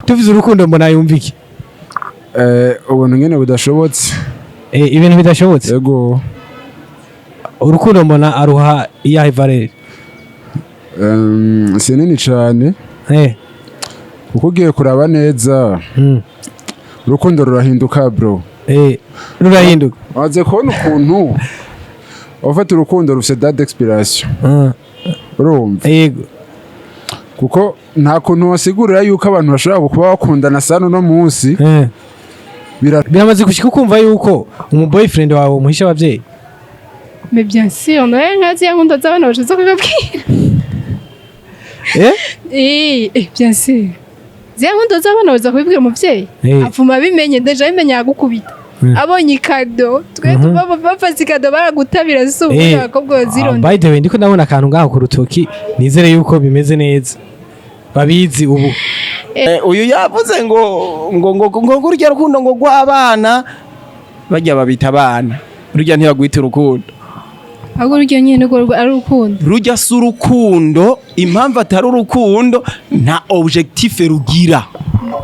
Tuvuze urukundo, mbona yumva iki? Ubuntu nyene budashobotse. Ibintu bidashobotse. Yego. Urukundo mbona aruha iyahe valeur? Si nini cane, kuko ugiye kuraba neza, urukundo rurahinduka, bro. Rurahinduka. Waze kubona ukuntu ufata urukundo rufite date d'expiration. Urumva? Yego. Kuko nta kuntu wasigurira yuko abantu bashobora kuba bakundana sana uno munsi. Biramaze gushika ukumva yuko umu boyfriend wawe umuhisha abavyeyi? Mais bien sûr, nawe nkazi ya nkunda z'abana bashatse kubibabwira. Eh, bien sûr. Ziriya nkunda z'abana baza kubibwira umuvyeyi. Avuma abimenye, déjà abimenye yagukubita. Abonye ikado, twe tuba bafase ikado baragutabira, si ubu abakobwa bazironda. By the way, ndiko ndabona akantu ngaho ku rutoki, nizere yuko bimeze neza, babizi ubu. Uyu yavuze ngo urya rukundo ngo rw'abana bajya babita abana, rujya ntibagwita urukundo. Ahubwo uryo nyene rwo ari urukundo. Rujya si urukundo. Impamvu atari urukundo, nta objectif rugira.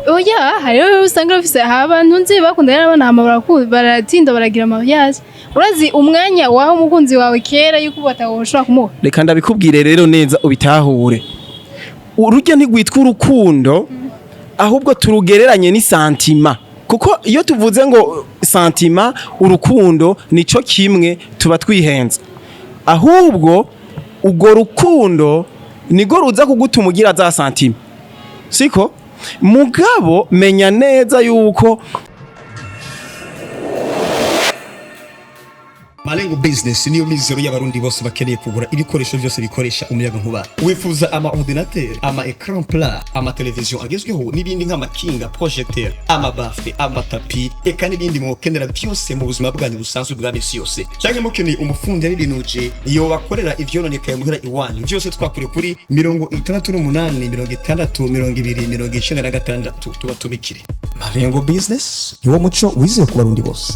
Oya, hariho usanga bafise abantu nzi bakundana n'abana, hama baratinda baragira mariage. Urazi umwanya waha umukunzi wawe kera yuko batawoshobora kumuha. Reka ndabikubwire rero neza ubitahure. Urujya ntigwitwa urukundo, ahubwo turugereranye n'i sentiment, kuko iyo tuvuze ngo sentiment, urukundo nico kimwe, tuba twihenze. Ahubwo urwo rukundo nirwo ruza kugutuma ugira za sentiments, siko? Mugabo menya neza yuko Malengo Business niyo mizero y'abarundi bose bakeneye kugura ibikoresho byose bikoresha umuyaga nkuba. Wifuza ama ordinateur, ama écran plat, ama television agezweho n'ibindi nk'amakinga, projecteur, ama baffle, ama tapis, eka n'ibindi mwokenera byose mu buzima bwanyu busanzwe bwa misi yose. Cyangwa mukeneye umufundi n'ibinuje iyo bakorera ivyononekaye muhira iwanyu, byose twakure kuri 68 60 20 96 tubatumikire. Malengo Business niwo muco wizewe ku barundi bose.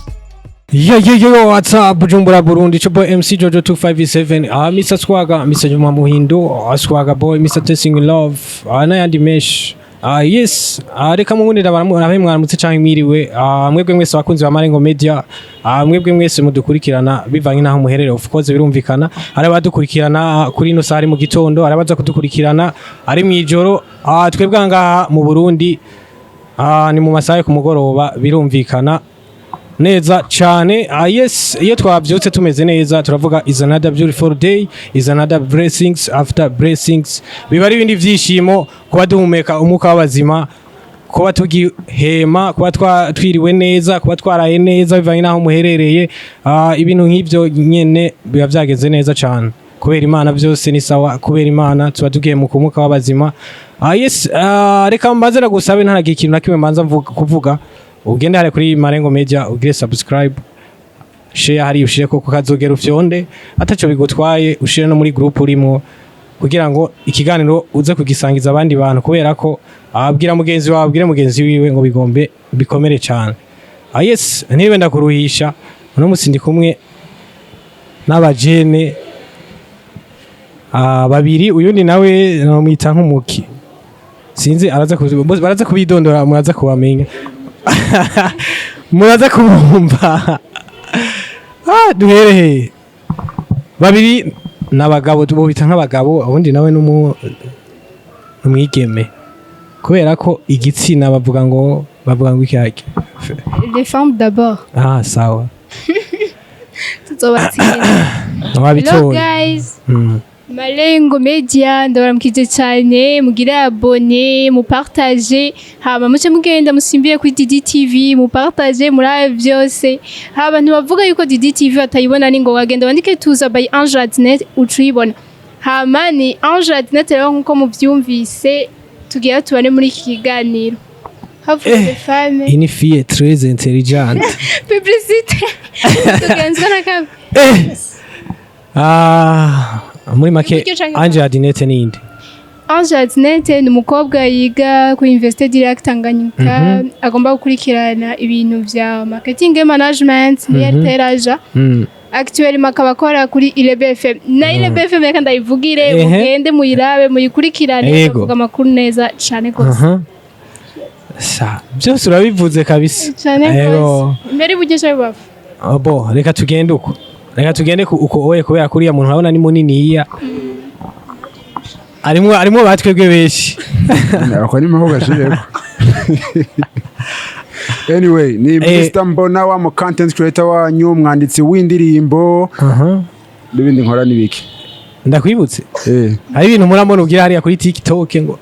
Yo yo yo, what's up Bujumbura, Burundi? It's your boy MC Jojo 257. Mr Swaga, Mr Juma Muhindo, Swaga Boy, Mr Testing Love, n'ayandi menshi. Yes, reka munkundira barabe mwaramutse canke mwiriwe. Mwebwe mwese abakunzi ba Marengo Media, mwebwe mwese mudukurikirana bivanye naho muherereye, of course birumvikana. Hari abadukurikirana kuri ino saha ari mu gitondo, hari abaza kudukurikirana ari mw'ijoro. Twebwe ngaha mu Burundi, ni mu masaha yo ku mugoroba, birumvikana neza cyane. Yes, iyo twabyutse tumeze neza turavuga "is another beautiful day, is another blessings after blessings". Biba ari ibindi byishimo kuba duhumeka umwuka w'abazima, kuba tugihema, kuba twiriwe neza, kuba twaraye neza bivanye n'aho muherereye. Ibintu nk'ibyo nyene biba byageze neza cyane kubera Imana. Byose ni sawa kubera Imana, tuba tugiye mu kumuka w'abazima. Yes, reka mbanze nagusabe, ntaragira ikintu na kimwe mbanza kuvuga, ugende hariya kuri Marengo Media ugire subscribe, share hariya, ushire ko kukazogera, ufyonde ataco bigutwaye, ushire no muri group urimo kugira ngo ikiganiro uze kugisangiza abandi bantu, kubera ko abwira mugenzi wawe abwire mugenzi wiwe ngo bigombe bikomere cyane. Yes, ntibe ndakuruhisha, uno musi ndi kumwe n'abajene babiri, uyundi nawe namwita nk'umuki, sinzi, araza baraza kubidondora, muraza kubamenya, muraza kubumva. Duhere he? Babiri n'abagabo bita nk'abagabo, ubundi nawe n'umwigeme, kubera ko igitsina bavuga ngo ikihake. Les femmes d'abord. Ah, sawa. Tuzobatsinda. Hello Wabitoye. guys. Malengo Media ndabaramukije cyane, mugire abonner, mupartage, hama muce mugenda musimbiye kuri Didi TV, mupartage, murabe byose. Haba abantu bavuga yuko Didi TV batayibona, ni ngo bagenda bandike "Tuza by Ange Adnet" ucuyibona. Hama ni Ange Adnet rero, nkuko muvyumvise, tugira tubane muri iki kiganiro. Havuze femme. Une fille très intelligente. Publicité. Tugenzwa na kabe. Muri make, Iburyo canke Ange Adinette ninde? Ange Adnette ni umukobwa yiga kuri Université du Lac Tanganyika, agomba gukurikirana ibintu vya marketing and management muri RTRAJA. Actuellement akaba akora kuri Irebe FM. Na Irebe FM reka ndayivugire, mugende muyirabe, muyikurikirane, bavuga amakuru neza cane gose. Sa byose urabivuze kabisa. Cyane Ego. rwose, mbere iburyo cyangwa ibubafu. Ah, bo reka tugende uko, reka tugende uko oye, kubera kuriya muntu urabona ni munini, iya arimwo batwebwe benshi. Ako ni maho gashireko. Anyway, ni Mr Mbona wa mu content creator wanyu, umwanditsi w'indirimbo n'ibindi nkora n'ibiki. Ndakwibutse. Eh. Hari ibintu murambona ugira hariya kuri TikTok ngo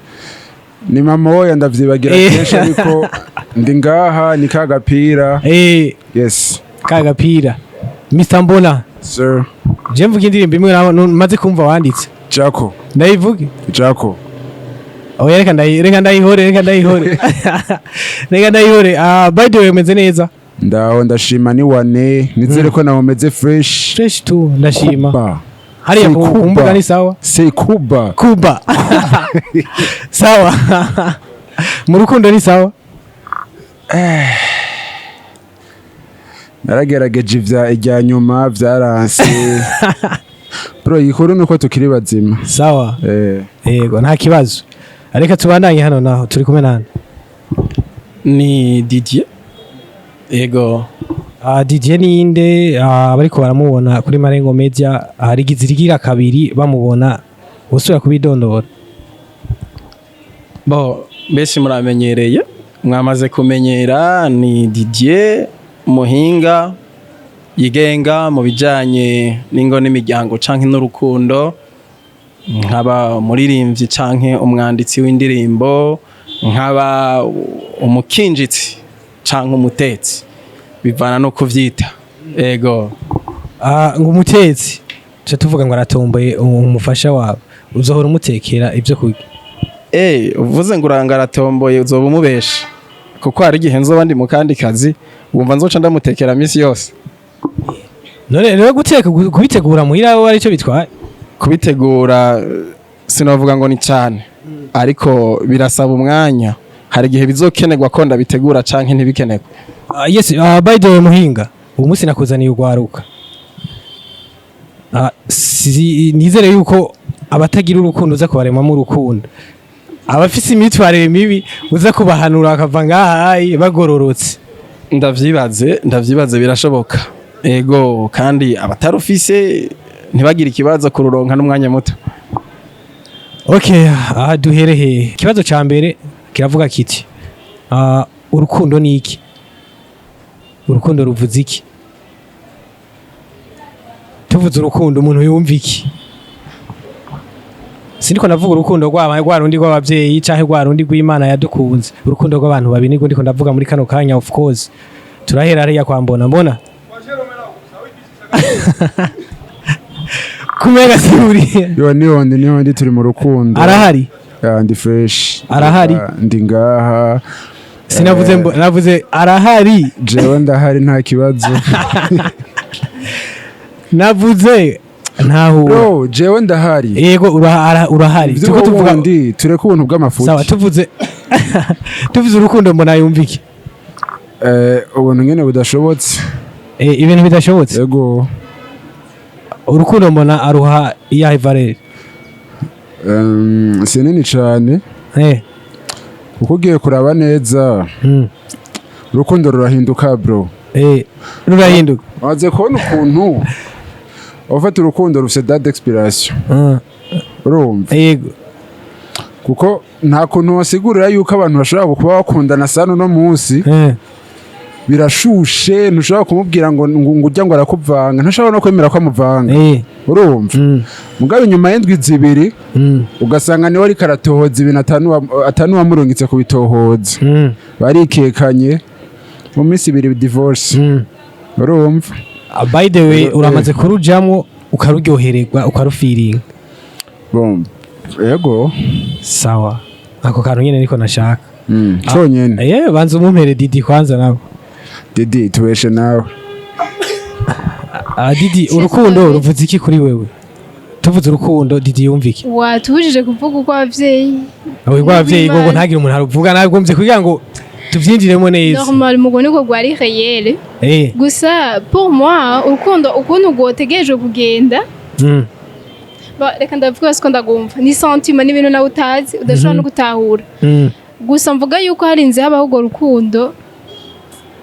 Ni mama woya, ndavyibagira kenshi, ariko ndi ngaha ni ka gapira. Yes. Ka gapira, Mr Mbona. Sir. Je mvuga indirimbo imwe maze kumva wanditse. Jaco. Ndayivuge? Jaco. Oya, reka ndayihore, reka ndayihore, reka ndayihore. Ah, by the way, umeze neza? Ndaho, ndashima, ni wane, nizere ko nawe umeze fresh. Fresh tu, ndashima. Kuba. Hariya Say ku Kuba. mbuga ni sawa? Say Kuba. Kuba sawa, mu rukundo ni sawa? Naragerageje ivya irya nyuma, vyaranse bro, igikuru nuko tukiri bazima. Sawa. Eh. Yego, nta kibazo, reka tubandanye hano naho turi kumwe nande? Ni Didier, yego. Ah, Didier ninde? Bariko baramubona kuri Marengo Media, rigize rigira kabiri bamubona, usubira kubidondora. Bo benshi muramenyereye, mwamaze kumenyera, ni Didier Muhinga yigenga mu bijyanye n'ingo n'imiryango canke n'urukundo, nkaba umuririmbyi canke umwanditsi w'indirimbo, nkaba umukinjitsi canke umutetsi, bivana no kuvyita, ego. Ah, ngo umutetsi, tuca tuvuga ngo aratomboye umufasha wawe, uzohora umutekera ibyo kurya? Eh, uvuze ngo uranga aratomboye, uzoba umubesha, kuko hari igihe nzoba ndi mu kandi kazi, wumva nzoca ndamutekera misi yose? None rero guteka, kubitegura muhira we aricyo bitwaye? Kubitegura sinavuga ngo ni cyane, ariko birasaba umwanya, hari igihe bizokenerwa ko ndabitegura canke ntibikenerwe. Ah, yes. By the way, Muhinga, ubu munsi nakuzaniye urwaruka. Nizere yuko abatagira urukundo uza kubaremamo urukundo, abafise imyitwarire mibi uza kubahanura bakava ngahayi bagororotse. Ndavyibaze, ndavyibaze, birashoboka, ego, kandi abatarufise ntibagire ikibazo, kururonka n'umwanya muto. Okay, aha duhere hehe? Ikibazo ca mbere kiravuga kiti: urukundo ni iki? Urukundo ruvuze iki? Tuvuze urukundo, umuntu yumva iki? Sindiko ndavuga urukundo rwaba rwa rundi rw'abavyeyi canke rwa rundi rw'Imana yadukunze, urukundo rw'abantu babiri nirwo ndiko ndavuga muri kano kanya. Of course turahera hariya kwa Mbona. Mbona kumega siburi. Yo, niho ndi, niho ndi, turi mu rukundo. Arahari. Ah, ndi fresh. Arahari. Ah, ndi ngaha. Sinavuze navuze arahari. Jewe ndahari, nta kibazo. Navuze ntaho. Bro, jewe ndahari. Yego, urahari. Ivyo Turiko tuvuga ubundi tureke ubuntu bw'amafuti. Sawa, tuvuze urukundo, mbona yumva iki? Eh, ubuntu nyene budashobotse. Eh, ibintu bidashobotse. Yego. Urukundo mbona aruha iyahe valeur? Si nini cane, kuko ugiye kuraba neza, urukundo rurahinduka bro. Eh, rurahinduka. Waze kubona ukuntu ufata urukundo rufite date d'expiration. Urumva? Yego. Kuko nta kuntu wasigurira yuko abantu bashobora kuba bakundana sana uno munsi, birashushe, ntushobora kumubwira ngo ujya ngo arakuvanga, ntushobora no kwemera ko amuvanga. Urumva? Mugabe inyuma y'indwi 2 ugasanga niwe ariko aratohoza ibintu atanu wamurungitse kubitohoza. Barikekanye, mu minsi 2 divorce. Urumva? Ah, by the way, uramaze kurujamwo ukaruryohererwa, ukarufiringa? Bon, yego. Sawa, ako kantu nyene niko nashaka. Conyene. Eh, banza umumpere Didi kwanza nawe. Didi, tubeshe nawe. Ah, Didi, urukundo ruvuze iki kuri wewe? Tuvuze urukundo, Didi yumva iki? Watubujije kuvuga uko abavyeyi. Aho rw'abavyeyi gogo ntagire umuntu aruvuga, nagombye kugira ngo tuvyinjiremo neza. Normal, mugo niko rwari réel. Gusa pour moi, urukundo ukuntu rwotegerejwe kugenda, ba, reka ndavuga siko ndagumva, ni sentiment, ni ibintu nawe utazi, udashobora no gutahura. Gusa mvuga yuko harinze habaho urwo rukundo,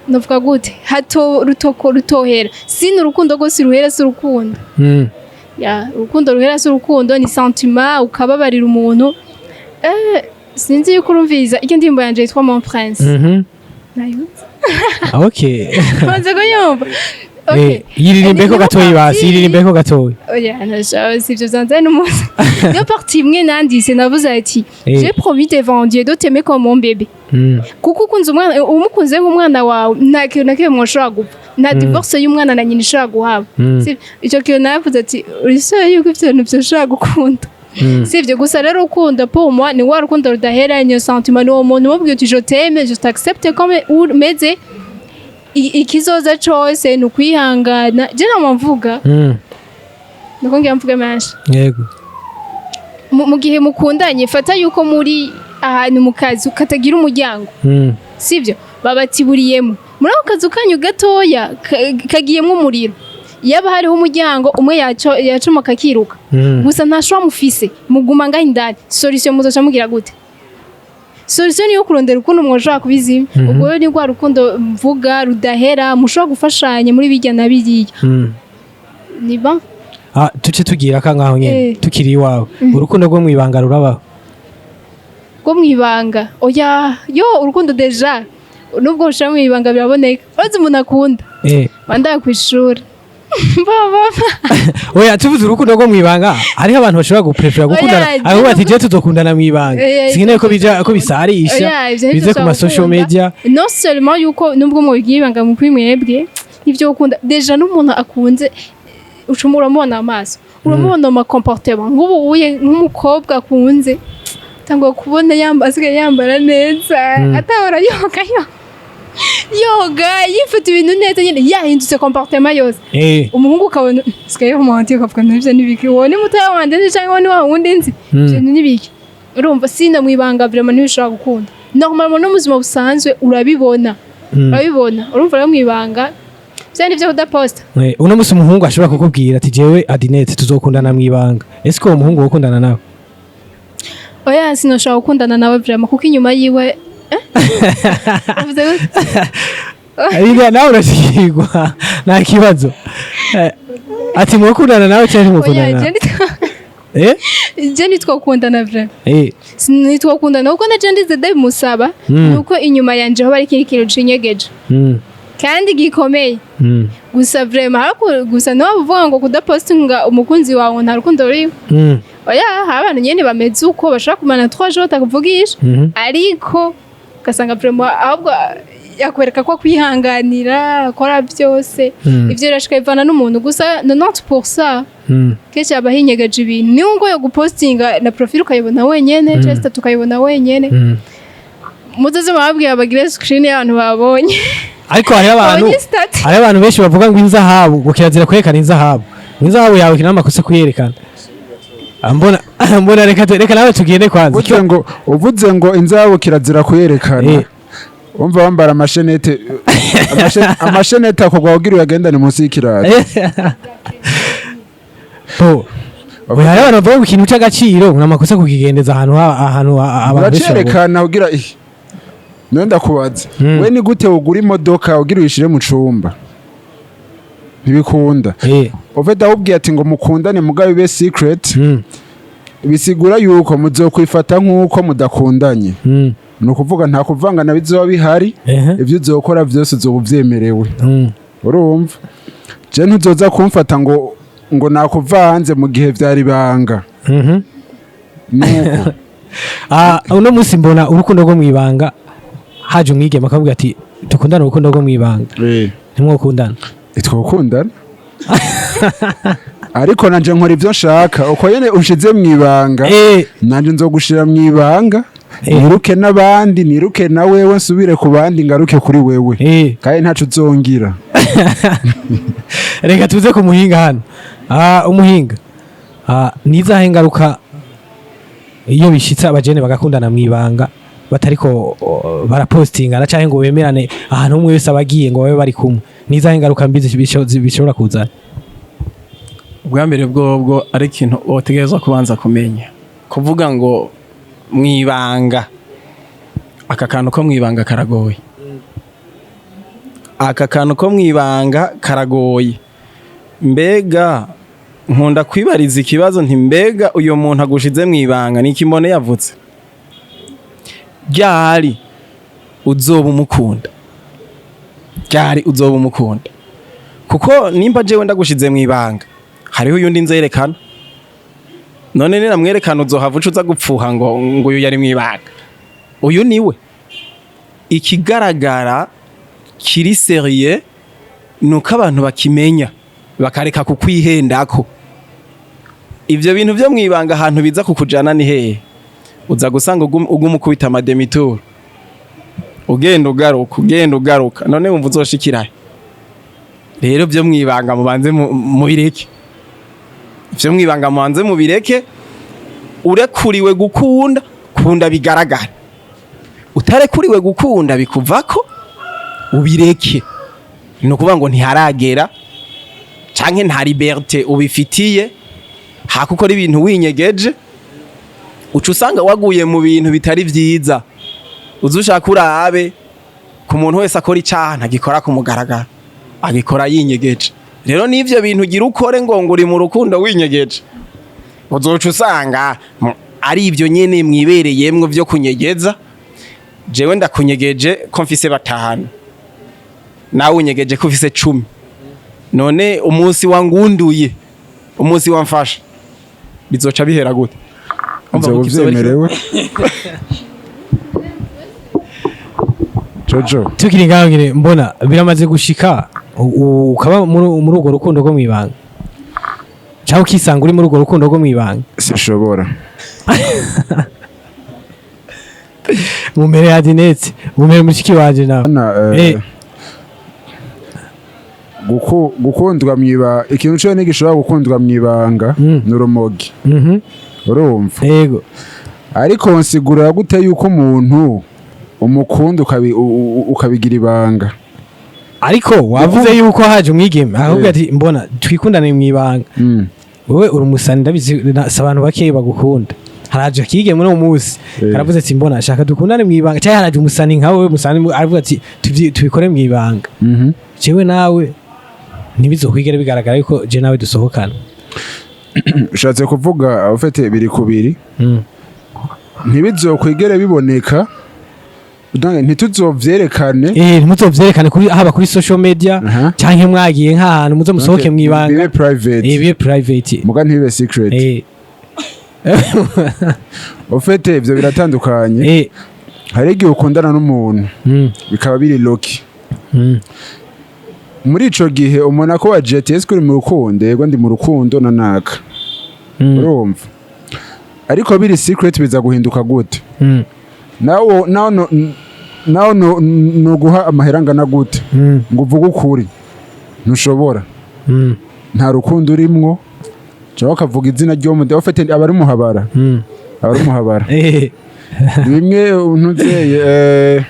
novuga gute, hato rutoko rutohera, sino urukundo rwose ruhera si urukundo. Ya, urukundo ruhera si urukundo, ni sentiment, ukababarira umuntu. Sinzi yuko urumviriza iyo ndirimbo yanje yitwa Mon Prince. Nayumva. Maze kuyumva. Okay. Yiririmbeko gatoyi basi, yiririmbeko gatoyi. Oya, nashaka, si ivyo vyanzanye n'umunsi. Niyo partie imwe nanditse, navuze ati: "J'ai promis devant Dieu de t'aimer comme mon bébé." Kuko ukunze umwana, umukunze nk'umwana wawe, nta kintu na kimwe mwoshobora gupfa, nta divorce y'umwana na nyina ishobora guhabwa. Si icyo kintu navuze ati uri sure yuko ivyo bintu vyoshobora gukunda? Si ivyo gusa rero, urukundo pour moi ni wa rukundo rudahera, niyo sentiment, ni uwo muntu umubwiye uti: "Je t'aime, je t'accepte comme umeze." Ikizoza cose ni ukwihangana. Je nama mvuga, niko ngira mvuge menshi. Yego. Mu gihe mukundanye, fata yuko muri ahantu mu kazu katagira umuryango, sibyo? Babatiburiyemo muri ako kazu kanyu gatoya, kagiyemo umuriro. Yaba hariho umuryango umwe, yacomoka akiruka. Gusa ntashobora mufise, muguma ngaho indani. Solution muzoca mugira gute? Solution niyo kurondera ukuntu mwoshobora kubizima. Ubwo rero ni rwa rukundo mvuga rudahera, mushobora gufashanya muri bijya na biriya. Ni bon. Ah, tuce tugira ka ngaho nyene. Tukiri iwawe, urukundo rwo mwibanga rurabaho? Rwo mwibanga, oya. Yo, urukundo déjà nubwo ushira mwibanga biraboneka. Urazi umuntu akunda bandaye kw'ishuri. Baba Oya, tuvuze urukundo rwo mwibanga, hariho abantu bashobora guprefera gukundana Oya, aho bati: "Je tuzokundana mwibanga, Oya, sinkeneye ko bija ko bisarisha, Oya, ivyo bize ku ma social gukunda. media." Non seulement yuko nubwo mubigira ibanga mu kuri mwebwe, ivyo gukunda déjà n'umuntu akunze ucuma uramubona amaso, uramubona mu comportement. Nk'ubu uye nk'umukobwa akunze, tangwa kubona yamba asigaye yambara neza, atahora yoga, yoga yifata ibintu neza nyine, yahindutse comportement yose. Umuhungu ukabona sigaye romantique, ukavuga: "Nivyo nibiki? Uwo ni mutoya wanje nzi canke uwo ni wa wundi nzi? Ivyo nibiki?" Urumva, sina mwibanga vraiment ntibishobora gukunda. Normalement no mu buzima busanzwe urabibona. Urabibona. Urumva rero mwibanga vya nivyo kudaposta. Uno musi umuhungu ashobora kukubwira ati: "Jewe Adinette tuzokundana mwibanga." Ese ko uwo muhungu wokundana nawe? Oya, sinoshobora gukundana nawe vraiment, kuko inyuma yiwe. Uvuze gute? Ariko nawe urashikirwa, nta kibazo. Ati mwokundana nawe cyangwa Oya. ntimukundana nawe? Je nitwokundana vraiment. Nitwokundana kuko na je ndize ndabimusaba, nuko inyuma yanje ho bari ikindi kintu cinyegeje kandi gikomeye. Gusa vraiment ariko gusa niba uvuga ngo kudapostinga umukunzi wawe nta rukundo ruriho, oya. Hari abantu nyene bameze uko, bashobora kumara 3 jours batakuvugisha, ariko ugasanga vraiment ahubwo yakwereka ko kwihanganira akora byose. Ivyo birashika, bivana n'umuntu. Gusa 90% kenshi aba hinyegeje ibintu, niyo ngo yo gupostinga na profile ukayibona wenyene, cyangwa statut ukayibona wenyene. Muzoze mubabwira bagire screen y'abantu babonye Ariko hariho abantu babonye statut. Hariho abantu benshi bavuga ngo inzahabu, ngo kirazira kwerekana inzahabu, ngo inzahabu yawe kina amakosa kuyerekana. Ah, mbona reka nawe tugende kwanza. Uvuze ngo inzahabu kirazira kuyerekana. Umva, wambara amashenete, amashenete akorwa kugira uyagendane munsi y'ikirato. Bo oya, hariho abantu bavuga ngo ikintu c'agaciro ni amakosa kukigendeza ahantu abantu benshi babona. Uracerekana kugira ih none ndakubaza, we ni gute ugura imodoka ugira uyishire mu cumba? Ntibikunda. Oveda awubwiye ati ngo mukundane mugabe bibe secret, bisigura yuko muzokwifata nk'uko mudakundanye. Ni ukuvuga nta kuvangana bizoba bihari. Ibyo uzokora byose uzoba uvyemerewe. Urumva, je ntuzoza kumfata ngo nakuvanze mu gihe vyari ibanga. Nuko. Ah, uno munsi mbona urukundo rwo mwibanga, haje umwigeme akavuga ati: "Dukundane urukundo rwo mwibanga." Ntimwokundana? Twokundana, ariko nanje nkora ivyo nshaka. Uko nyene unshize mwibanga, nanje nzogushira mwibanga, niruke n'abandi, niruke na wewe, nsubire ku bandi, ngaruke kuri wewe, kandi ntaco uzongira. Reka tuze ku muhinga hano. Umuhinga, nizahe ngaruka iyo bishitse abajene bagakundana mwibanga, batariko barapostingana canke ngo bemerane ahantu umwe wese abagiye ngo babe bari kumwe? Nizahe ngaruka mbi bishobora kuzana? Ubwa mbere bwobwo ari ikintu wotegerezwa kubanza kumenya, kuvuga ngo mwibanga. Aka kantu ko mwibanga karagoye, aka kantu ko mwibanga karagoye. Mbega nkunda kwibariza ikibazo nti: mbega uyo muntu agushize mwibanga ni ikimbone yavutse ryari? Uzoba umukunda ryari? Uzoba umukunda kuko nimba jewe ndagushize mwibanga, hariho uyundi nzerekana. None ninamwerekana, uzohava uca uza gupfuha ngo uyu yari mwibanga, uyu niwe. Ikigaragara kiri sérieux nuko abantu bakimenya, bakareka kukwihendako. Ivyo bintu vyo mwibanga, ahantu biza kukujana ni hehe? Uza gusanga uguma ukubita ama demi-tour, ugenda ugaruka, ugenda ugaruka. None wumva uzoshikirahe? Rero vyo mwibanga mubanze mubireke, vyo mwibanga mubanze mubireke. Urekuriwe gukunda, kunda bigaragara. Utarekuriwe gukunda, bikuvako, ubireke. Ni ukuvuga ngo ntiharagera canke nta liberté ubifitiye. Haka ukora ibintu winyegeje, uca usanga waguye mu bintu bitari vyiza. Uza ushaka urabe ku muntu wese akora icaha, ntagikora ku mugaragaro, agikora yinyegeje. Rero n'ivyo bintu ugira ukore ngo uri mu rukundo winyegeje, uzoca usanga ari ivyo nyene mwibereyemwo vyo kunyegeza. Jewe ndakunyegeje ko mfise batanu, nawe unyegeje ko ufise 10. None umunsi wangunduye, umunsi wamfasha, bizoca bihera gute? Umva Nzoba ko ikizoba ari uvyemerewe, Jojo. Tukiri ngaho nyine, mbona biramaze gushika ukaba muri urwo rukundo rwo mwibanga, cyangwa ukisanga uri muri urwo rukundo rwo mwibanga? Sinshobora. Mumere ya Dinete, mumere mushiki wanje nawe. Na, gukundwa mwiba, ikintu cyo ntigishobora gukundwa mwibanga ni urumogi. Urumva? Yego. Ariko nsigurira gute yuko umuntu umukunda ukabigira ibanga? Ariko wavuze yuko haje umwigeme ahubwo ati: mbona twikundane mwibanga. Wowe uri umusani, ndabizi, si abantu bakeyi bagukunda. Haraje akigeme uno munsi, karavuze ati: mbona shaka dukundane mwibanga. Cyangwa haraje umusani nka wowe, musani, aravuga ati: tubikore mwibanga, jewe nawe ntibizokwigere bigaragara yuko je nawe dusohokana. Ushatse kuvuga ufite biri kubiri, ntibizokwigere biboneka. Donc, ntituzovyerekane. Ntimuzovyerekane kuri, haba kuri social media, canke mwagiye nk'ahantu, muze musohoke mwibanga. Bibe private. Bibe private. Muga ntibibe secret. Ufite ivyo biratandukanye. Hari igihe ukundana n'umuntu, bikaba biri low-key. Muri ico gihe umuntu ko wagiye ati: ese uri mu rukundo? Yego, ndi mu rukundo na naka. Urumva, ariko biri secret biza guhinduka gute? Nawe nuguha amahera angana gute ngo uvuge ukuri? Ntushobora. Nta rukundo urimwo, cyangwa ukavuga izina ry'uwo mude ufite, aba ari umuhabara. Aba ari umuhabara. Bimwe ntuzeye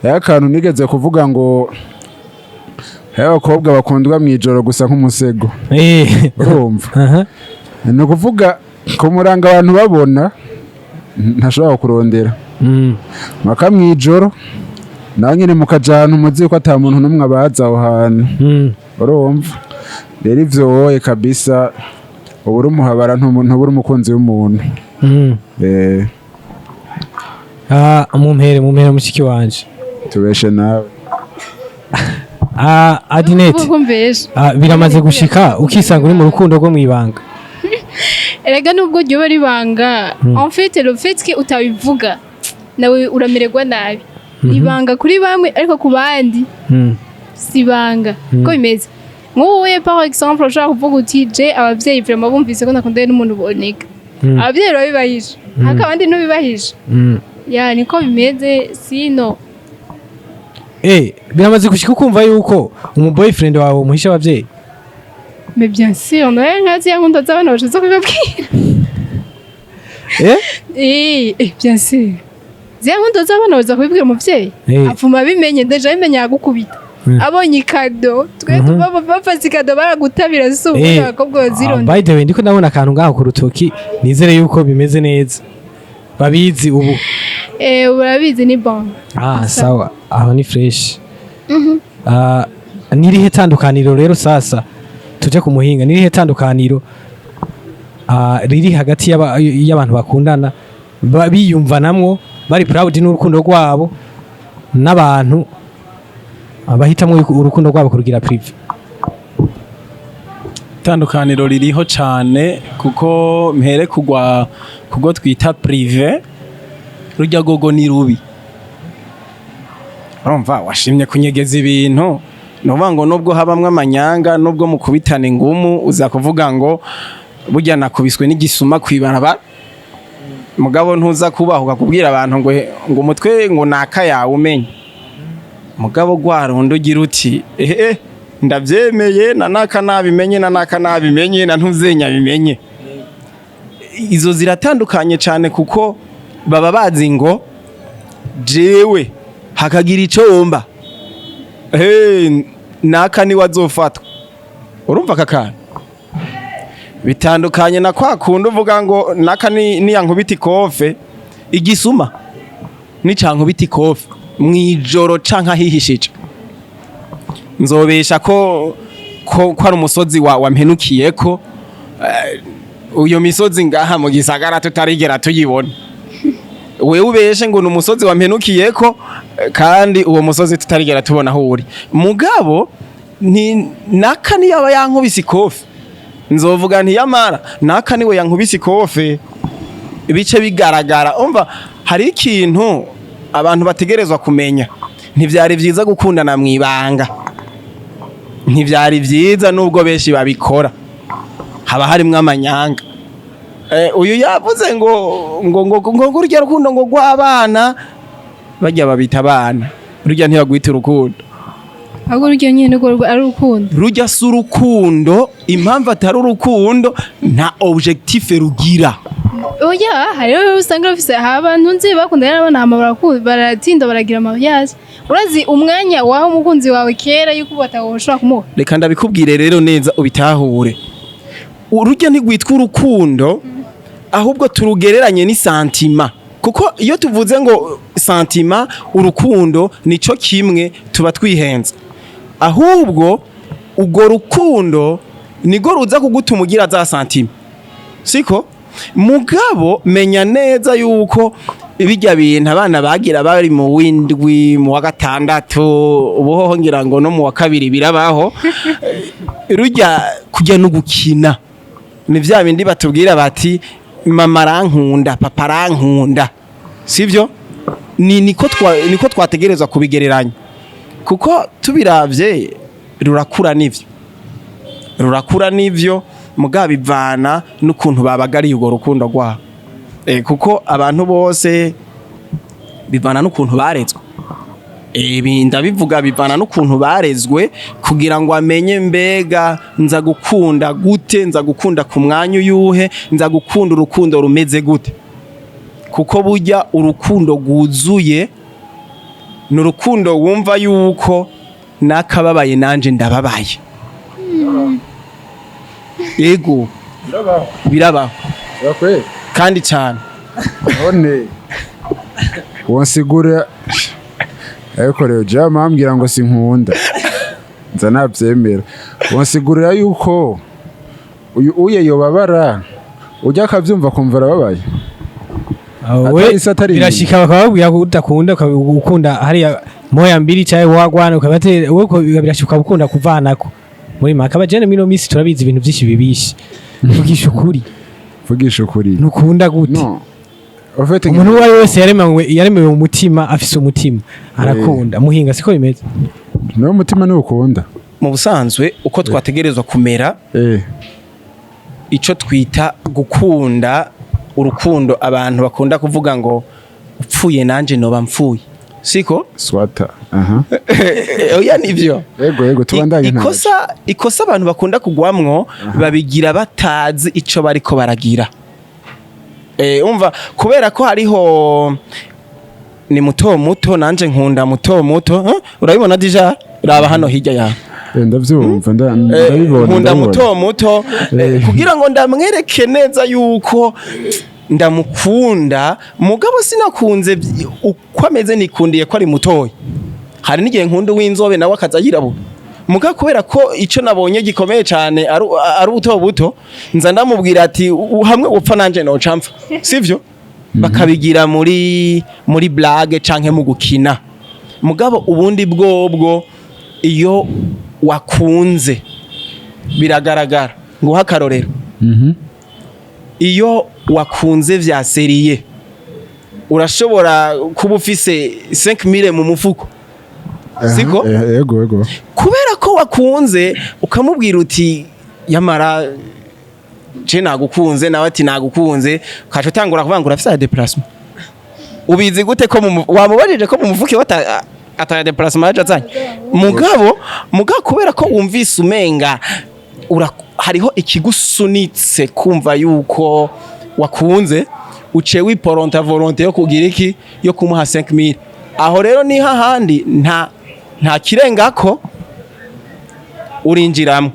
akantu nigeze kuvuga ngo hari abakobwa bakundwa mu ijoro gusa nk'umusego. Urumva? Aha. Ni ukuvuga kumuranga abantu babona ntashobora kurondera mpaka mu ijoro, nawe nyine mukaja ahantu muzi ko ata muntu n'umwe abazi aho hantu. Urumva rero, ivyo wowe kabisa uba uri umuhabara, ntubura umukunzi w'umuntu. Ah, mumpere mushiki wanje. Tubeshe nawe. Ah, Adinete. Kumvesha. Ah, biramaze gushika ukisanga uri mu rukundo rwo mwibanga? Erega nubwo ryoba ribanga, en fait le fait que utabivuga, nawe uramererwa nabi. Ibanga kuri bamwe, ariko ku bandi si ibanga. Ko bimeze nk'ubu, par exemple, ushobora kuvuga uti: je abavyeyi vraiment bumvise ko nakundanye n'umuntu boneka, abavyeyi babibahije, ariko abandi ntubibahije. Ya, niko bimeze sino. Biramaze gushika ukumva yuko umu boyfriend wawe umuhisha abavyeyi? Mais bien sûr, nawe nkazi ya nkunda z'abana bashatse kubibabwira. Eh, bien sûr. Ziriya nkunda z'abana baza kubibwira umuvyeyi. Apfuma abimenye, déjà abimenye yagukubita. Abonye ikado, twe tuba bafase ikado baragutabira, si ubu abakobwa Ah, bazironda. by the way, ndiko ndabona akantu ngaho ku rutoki, nizere yuko bimeze neza. Babizi ubu. Eh, urabizi, ni bon. Ah, sawa, aho ni fresh. Ah, nirihe tandukaniro rero, sasa tuje ku muhinga, nirihe tandukaniro riri hagati y'abantu bakundana biyumvanamwo, bari proud n'urukundo rwabo, n'abantu bahitamwo yuko urukundo rwabo kurugira privé? Itandukaniro ririho cyane, kuko mpere kugwa kugo twita privé, rujya gogo ni rubi. Urumva washimye kunyegeza ibintu, nuvuga ngo nubwo habamwo amanyanga, nubwo mukubitana ingumu, uza kuvuga ngo burya nakubiswe n'igisuma kwibarabara, mugabo ntuza kubahuka kubwira abantu ngo umutwe ngo naka yawe umenye. Mugabo gwarundi ugira uti: "Ehe, ndavyemeye, na naka nabimenye, na naka nabimenye, na ntuzenya bimenye." Izo ziratandukanye cyane, kuko baba bazi ngo jewe hakagira ico wumba, hey, naka niwe azofatwa. Urumva aka kantu bitandukanye na kwa kundi uvuga ngo naka ni niyankubita ikofe, igisuma nicankubita ikofe mwijoro canke ahihishije, nzobesha ko ari umusozi wa wampenukiyeko. Uyo misozi ngaha mu gisagara tutarigera tuyibona, wewe ubeshe ngo ni umusozi wampenukiyeko, kandi uwo musozi tutarigera tubona aho uri. Mugabo ni naka niyaba yankubise ikofe, nzovuga nti yamara naka niwe yankubise ikofe, bice bigaragara. Umva, hari ikintu abantu bategerezwa kumenya: ntivyari vyiza gukundana mwibanga, ntivyari vyiza, nubwo benshi babikora, haba harimwo amanyanga. Uyu yavuze ngo urya rukundo ngo rw'abana, barya babita abana, rurya ntibagwita urukundo. Ahubwo uryo nyene rwo ari urukundo. Rujya si urukundo. Impamvu atari urukundo, nta objectif rugira. Oya, hariho usanga bafise abantu nzi bakundana n'abana, hama baratinda baragira mariage. Urazi umwanya waha umukunzi wawe kera yuko batawoshobora kumuha. Reka ndabikubwire rero neza ubitahure: urujya ntigwitwa urukundo, ahubwo turugereranye ni sentiment, kuko iyo tuvuze ngo sentiment, urukundo nico kimwe, tuba twihenze. Ahubwo urwo rukundo niko ruza kugutuma ugira za sentiment, siko? Mugabo menya neza yuko bijya bintu abana bagira bari mu windwi, mu wa gatandatu, ubuhoho ngira ngo no mu wa kabiri birabaho. Rujya kujya no gukina, ni vya bindi batubwira bati: "Mama arankunda, papa arankunda," sivyo? Ni niko twategerezwa kubigereranya, kuko tubiravye rurakura, nivyo, rurakura nivyo, mugabo bivana n'ukuntu babagariye urwo rukundo rwabo. Kuko abantu bose bivana n'ukuntu barezwe. Ibi ndabivuga bivana n'ukuntu barezwe, kugira ngo amenye mbega nza gukunda gute, nza gukunda ku mwanya uyuhe, nza gukunda urukundo rumeze gute. Kuko burya urukundo rwuzuye ni urukundo wumva yuko nakababaye nanje ndababaye. Yego, birabaho. Birakwiye. Kandi cyane. None wonsigura, ariko rero jewe mambwira ngo sinkunda, nza navyemera. Wonsigurira yuko uyu uye yobabara, ujya akavyumva akumva arababaye? We Atari se, atari birashika bakababwira ko udakunda, ukunda hariya moya mbiri cyangwa wagwana ukabatera wowe ko birashika ukunda kuvanako. Muri make, abajene mino misi turabizi ibintu byinshi bibishe. Vugisha ukuri. Vugisha ukuri. Ntukunda gute? No. En fait, Umuntu uwo ari we wese yaremewe umutima, afise umutima, arakunda. Muhinga, siko bimeze? Niwo umutima niwo ukunda. Mu busanzwe uko twategerezwa kumera, ico twita gukunda, urukundo abantu bakunda kuvuga ngo upfuye nanje noba mpfuye, siko? Swata, aha. Oya, nivyo. Yego, tubandanye nta Ikosa abantu bakunda kugwamwo, babigira batazi ico bariko baragira. Umva, kubera ko hariho ni muto muto, nanje nkunda muto muto, huh? Urabibona déjà, raba hano hirya yawe. Ndavyumva, ndabibona. Nkunda Ndabibona. muto muto, kugira ngo ndamwereke neza yuko Ndamukunda, mugabo sinakunze uko ameze, nikundiye ko ari mutoya. Hari n'igihe nkunda uw'inzobe nawe akaza yirabura, mugabo kubera ko ico nabonye gikomeye cane ari buto buto, nza ndamubwira ati: "Hamwe upfa nanje noca mpfa." Sivyo? Bakabigira muri blague canke mu gukina. Mugabo ubundi bwobwo iyo wakunze biragaragara. Nguha akarorero: iyo wakunze vya sérieux, urashobora kuba ufise 5000 mu mufuko, siko? Yego. Kubera ko wakunze, ukamubwira uti: "Yamara je nagukunze," nawe ati: "Nagukunze." Ukaca utangura kuvuga ngo urafise aya déplacement. Ubizi gute ko wamubajije ko mu mufuko iwe ataya déplacement yaje azanye? Mugabo kubera ko wumvise umenga hariho ikigusunitse kumva yuko wakunze, uciye wiporonta volonté yo kugira iki? Yo kumuha 5000. Aho rero ni hahandi nta kirengako urinjiramo.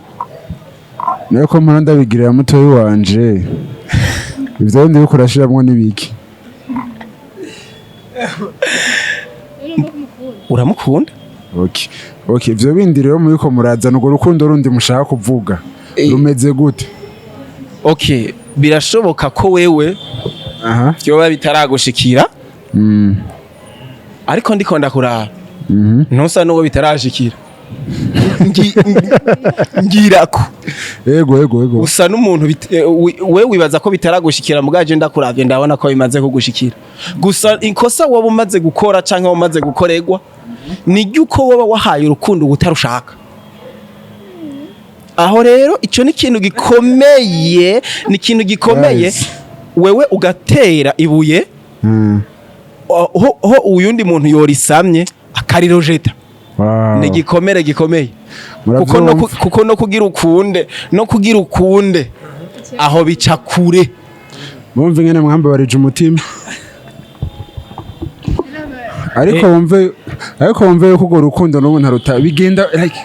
Nayo ko mpora ndabigirira mutoyi wanje, ivyo bindi uriko urashiramwo n'ibiki? Uramukunda. Okay, ivyo bindi rero muriko murazana, urwo rukundo rundi mushaka kuvuga rumeze gute? Okay, birashoboka ko wewe vyoba bitaragushikira, ariko ndiko ndakuraba, ntusa n'uwo bitarashikira. Ngirako Yego. usa n'umuntu we wibaza ko bitaragushikira, mugaje ndakuravye ndabona ko bimaze kugushikira. Gusa ikosa woba umaze gukora canke umaze gukorerwa ni ryuko woba wahaye urukundo utarushaka. Aho rero ico ni ikintu gikomeye, ni ikintu gikomeye. Guys. Wewe ugatera ibuye ho uyundi muntu yorisamye akarirojeta. Ni igikomere gikomeye, Muravyumva? kuko no kugira ukunde aho bica kure. Mumve ingene mwambabarije umutima, ariko wumve yuko urwo rukundo n'ubu ntaruta bigenda like.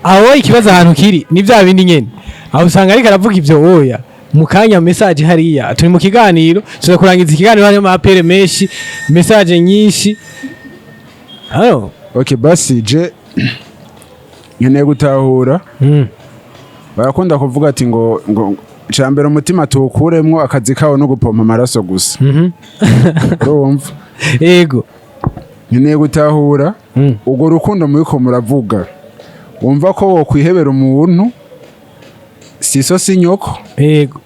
Aho ikibazo ahantu kiri ni bya bindi nyene, aho usanga ariko aravuga ivyo oya mu kanya message hariya. Turi mu kiganiro, tuza kurangiza ikiganiro, harimo appels menshi, message nyinshi. Ayo. Okay, basi je nkeneye gutahura. Barakunda kuvuga ati ngo icambere umutima tuwukuremwo, akazi kawo no gupompa amaraso gusa. Urumva? Yego. Nkeneye gutahura urwo rukundo muriko muravuga, wumva ko wokwihebera umuntu, si so, si nyoko,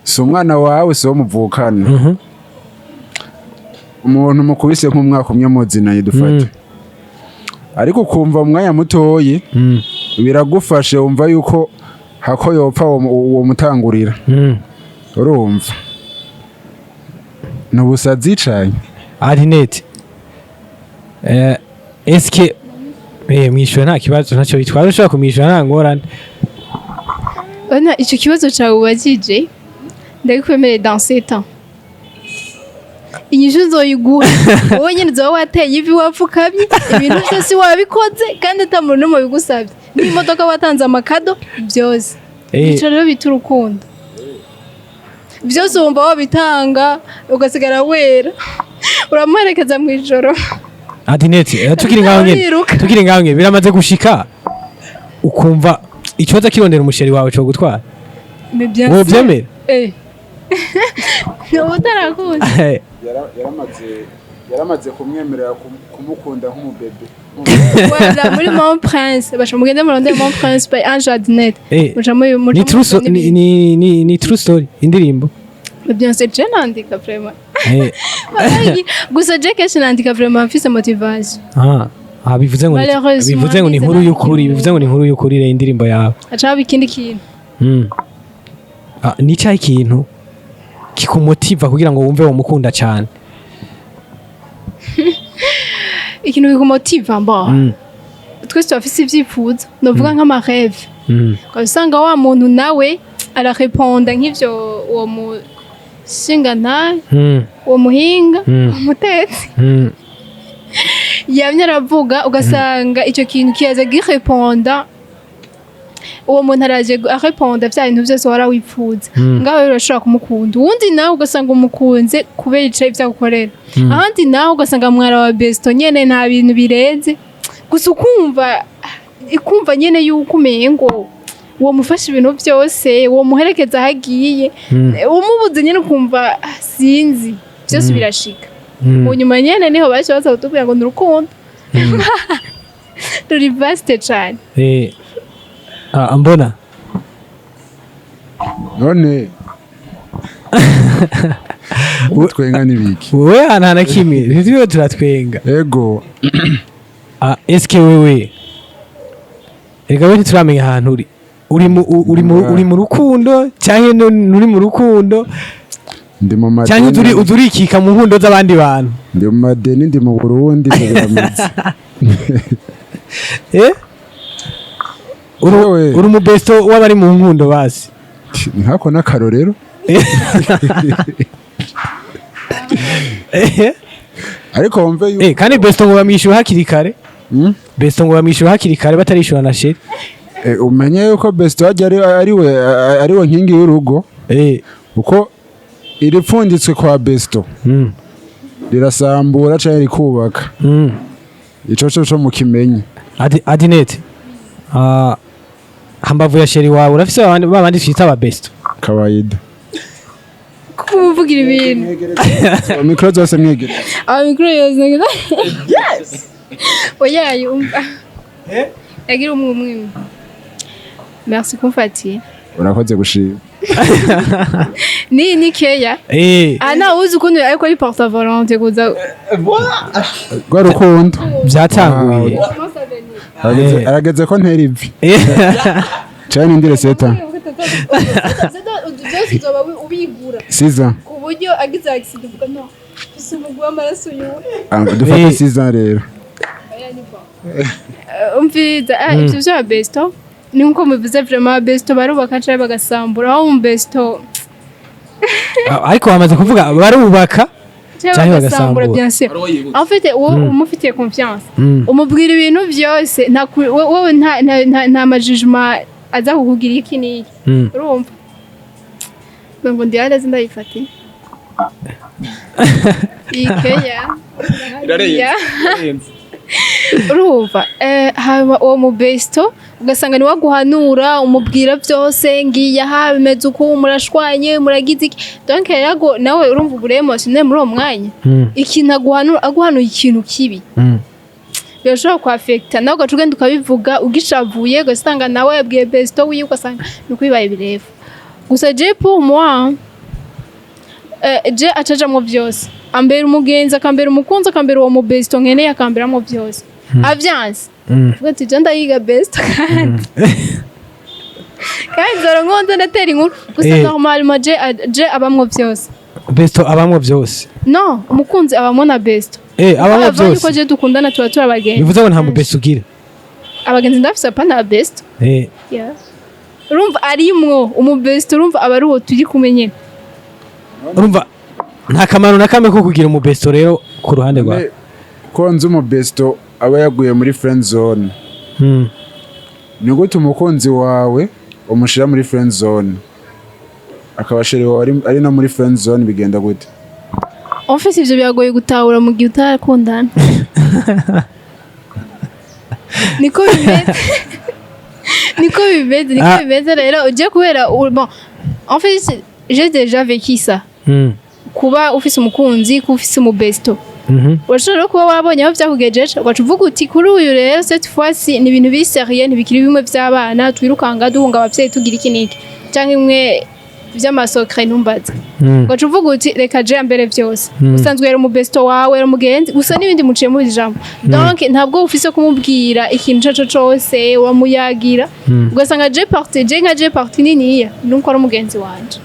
si umwana wawe, si uwo muvukana, umuntu mukubise nk'umwaka umwe muzinanye dufate, ariko ukumva mu mwanya mutoyi biragufashe, wumva yuko hako yopfa uwo mutangurira. Urumva ni ubusazi cane. Arinete, eske mwishyura nta kibazo, ntacyo bitwara, ushobora kumwishyura nta ngorane? Ona icyo kibazo cyawe ubajije, ndabikwemereye dans 7 ans inyishu nzoyiguha. Wowe nyine uzoba wateye ivi, wapfukamye, ibintu byose wabikoze kandi ata muntu n'umwe bigusabye, n'imodoka watanze, ama cadeaux byose. Ico rero bita urukundo, byose wumva wabitanga, ugasigara wera, uramuherekeza mu ijoro. Adinete, tukiri ngaho nyene, Uriruka. tukiri ngaho nyene, biramaze gushika ukumva ikibazo kirondera umu chéri wawe cyo gutwara? Mais bien sûr. Wovyemera? Uba utarakuzi. Yaramaze kumwemerera kumukunda nk'umubebe. Voilà, muri Mon Prince basha mugende murondere Mon Prince by Ange Adnet. Muca muca Ni true ni true story indirimbo. Mais bien sûr, je nandika vraiment. Gusa je kenshi nandika vraiment mfise motivation. Ah, bivuze ngo Malheureusement, bivuze ngo ni inkuru nize y'ukuri, nandika. bivuze ngo ni inkuru y'ukuri rero indirimbo yawe. Haca haba ikindi kintu. Ah, ni cyahe ikintu kikumotiva kugira ngo wumve wamukunda cyane? Ikintu bikumotiva mba, twese turafise ivyifuzo, novuga nk'ama rêves. Ukaba usanga wa muntu nawe arareponda nk'ivyo uwo mushingantahe, uwo muhinga, umutetsi yamye aravuga, ugasanga icyo kintu kiyaza gireponda. Uwo muntu araje areponda vya bintu vyose wara wipfuza. Ngaho rero urashobora kumukunda. Uwundi nawe ugasanga umukunze kubera ico ivyo agukorera. Ahandi nawe ugasanga mwara wa besto nyene, nta bintu birenze, gusa ukumva nyene yuko umengo uwo mufasha ibintu byose, uwo muherekeza aho agiye, umubuze nyene ukumva, ah, sinzi, byose birashika. Mu nyuma nyene niho baje baza kutubwira ngo ni urukundo ruri vaste cane. Ah, mbona None twenga n'ibiki? Wewe nta na kimwe, ntituriwe turatwenga. Ego. Ah, eske wewe, reka we, ntituramenya ahantu uri mu rukundo cyangwa nturi mu rukundo? Ndi mu Cyangwa madeni. uzurikika mu nkundo z'abandi bantu? Ndi mu madeni, ndi mu Burundi, ibyo birameze. Uri Wewe. Uri umubesto w'abari mu nkundo basi? Nkako n'akarorero. Ariko wumve yuko Kandi besto ngo bamwishyura hakiri kare. Besto ngo bamwishyura hakiri kare batarishura na chéri. Umenye yuko besto hajya ari we nkingi y'urugo, kuko iripfunditswe kwa besto rirasambura canke rikubaka. Ico co mukimenye. Adinete, ah, hambavu ya chéri wawe urafise babandi babandi twita aba besto? Kawaida. Kumuvugira ibintu. Micro zose mwegereye. Aba micro yose, yes, oya, umva, yagira umwe umwe. Merci kumfatiye. Urakoze gushima. Ni keya. Ah, nawe uzi ukuntu ariko ari porte volonté kuza. Rwa rukundo Byatanguye. Arageze ko ntera ivi cane nindire seta. Byose uzoba ubigura Siza. ku buryo agize accident uvuga: "No, mfise umugwi w'amaraso yuwe." Ah, dufate siza rero. Umviriza, ah, ivyo vya besto ni nkuko mubivuze, vraiment besto barubaka canke bagasambura, aho mu besto. Ah, ariko bamaze kuvuga barubaka canke canke bagasambura. bagasambura. Bien sûr, en fait wowe umufitiye confiance, umubwira ibintu byose, nta wowe nta ma jugement aza kukugira iki n'iki. Urumva ngo ndi hariya, ndayifate iyi keya. Irarenze. Urumva, haba uwo mu besto ugasanga ni waguhanura, umubwira byose, ngiye aha bimeze uku, murashwanye, muragize iki, donc rero nawe urumva ubure émotionnel muri uwo mwanya. Ikintu aguhanura, aguhanuye ikintu kibi, birashobora kwafekita nawe, ugaca ugenda ukabivuga ugishavuye, ugasanga nawe yabwiye besto wiwe, ugasanga ni uko bibaye birefu. Gusa je, pour moi, je acajamwo byose, ambera umugenzi, akambera umukunzi, akambera uwo mu besto nkeneye, akamberamo byose. Avyanse, vuga ati: "Je ndayiga besto, kandi zora nkonze ndatera inkuru gusa." Normalement je abamwo byose. Besto abamwo byose? No, umukunzi abamwo na besto. Abamwo Avant yuko byose. je dukundana tuba turi abagenzi. Bivuze ngo nta mu besto ugira? Abagenzi ndafise, apana besto. Yeah. Urumva arimwo umubesto, urumva aba ari uwo turi kumwe nyene. Urumva nta kamaro na kamwe ko kugira umubesto rero ku ruhande rwawe? Ko nzi umubesto aba yaguye muri friend zone, ni gute umukunzi wawe umushyira muri friend zone, akaba chéri wawe ari no muri friend zone? Bigenda gute? En fait ivyo biragoye gutahura mu gihe utarakundana. Niko bimeze, niko bimeze, niko bimeze rero. Uje kubera bon, en fait j'ai déjà vécu ça, kuba ufise umukunzi, kuba ufise umubesto. Urashobora no kuba wabonye aho vyakugejeje, ugaca uvuga uti: "Kuri uyu rero, cette fois-ci ni ibintu biri sérieux, ntibikiri bimwe vy'abana twirukanga duhunga abavyeyi tugira iki n'iki canke imwe vy'ama secrets ntumbaze." Ugaca uvuga uti: "Reka je mbere vyose." Usanzwe yari umubesto wawe, yari umugenzi gusa n'ibindi muciye muri ijambo, donc ntabwo ufise kumubwira ikintu ico cose, wamuyagira. Ugasanga je partie, je nka je partie niniya nuko ari umugenzi wanje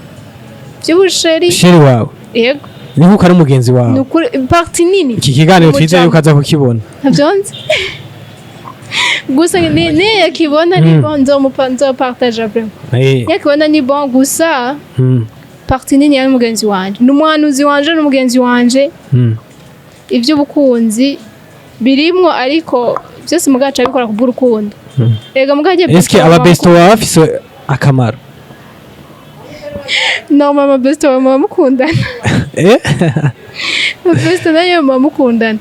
vy'ubu chéri. Chéri wawe? Yego. Ni nkuko ari umugenzi wawe? Ni ukuri, partie nini. Iki kiganiro twizeye yuko aza kukibona. Ntavyonzi, gusa ni yakibona ni bon, nzopartage vraiment. Yakibona ni bon, gusa partie nini yari umugenzi wanje, ni umuhanuzi wanje, ni umugenzi wanje. Ivy'ubukunzi birimwo, ariko byose mugaca abikora kubw'urukundo. Ega mukaje. Eske aba besto baba bafise akamaro? No, mama, besto baba mukundana. Eh. Besto nayo muba mukundana.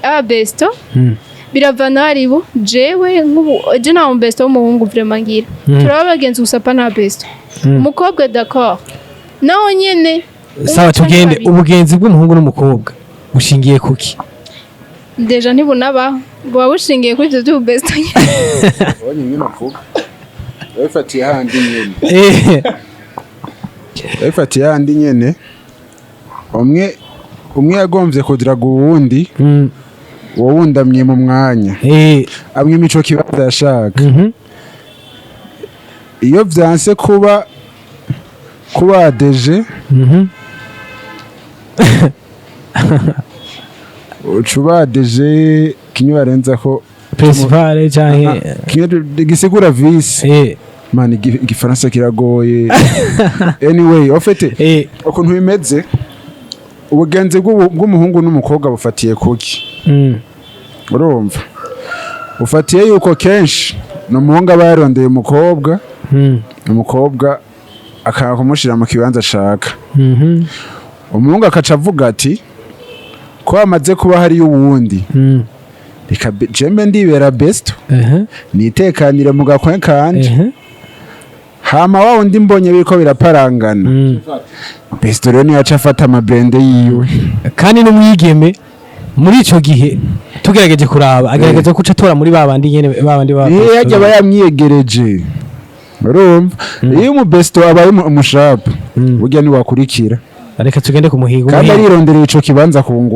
Aba besto biravana haribo. Jewe nk'ubu je nta besto w'umuhungu vraiment ngira. Turaba bagenzi gusa, pa nta besto. Umukobwa, d'accord, naho nyene Sawa. umwe canke Tugende. babiri. Ubugenzi bw'umuhungu n'umukobwa bushingiye kuki? Déjà ntibunabaho, buba bushingiye kuri ivyo vy'ububesto nyene. Ubonye nyine avuga babifatiye handi nyene. Babifatiye handi nyene, umwe umwe yagombye kudiraga uwundi, uwo wundi amwe mu mwanya, amwe imico kibanza yashaka. Iyo vyanse kuba deje, uca uba deje kimwe barenza ko Principale canke kimwe gisigura vice. Man, igifaransa kiragoye. Anyway, au fait, ukuntu bimeze, ubugenzi bw'umuhungu n'umukobwa bufatiye kuki? Urumva, ufatiye yuko kenshi ni umuhungu aba yarondeye umukobwa, umukobwa akanga kumushyira mu kibanza ashaka. Umuhungu akaca avuga ati ko hamaze kuba hariyo uwundi, reka jembe ndibera besto, nitekanire mu gakwe kanje. Hama wa wundi mbonye biriko biraparangana, besto rero niyo aca afata amabrende yiwe. Kandi n'umwigeme muri ico gihe, tugerageje kuraba, agerageza kuca atora muri babandi nyene, babandi ba Iyo yajya aba yamwiyegereje. Urumva, iyo umubesto abaye umushapu, burya ntiwakurikira. Reka tugende ku muhigo. Kandi Umuhigo. arironderera ico kibanza ku ngufu.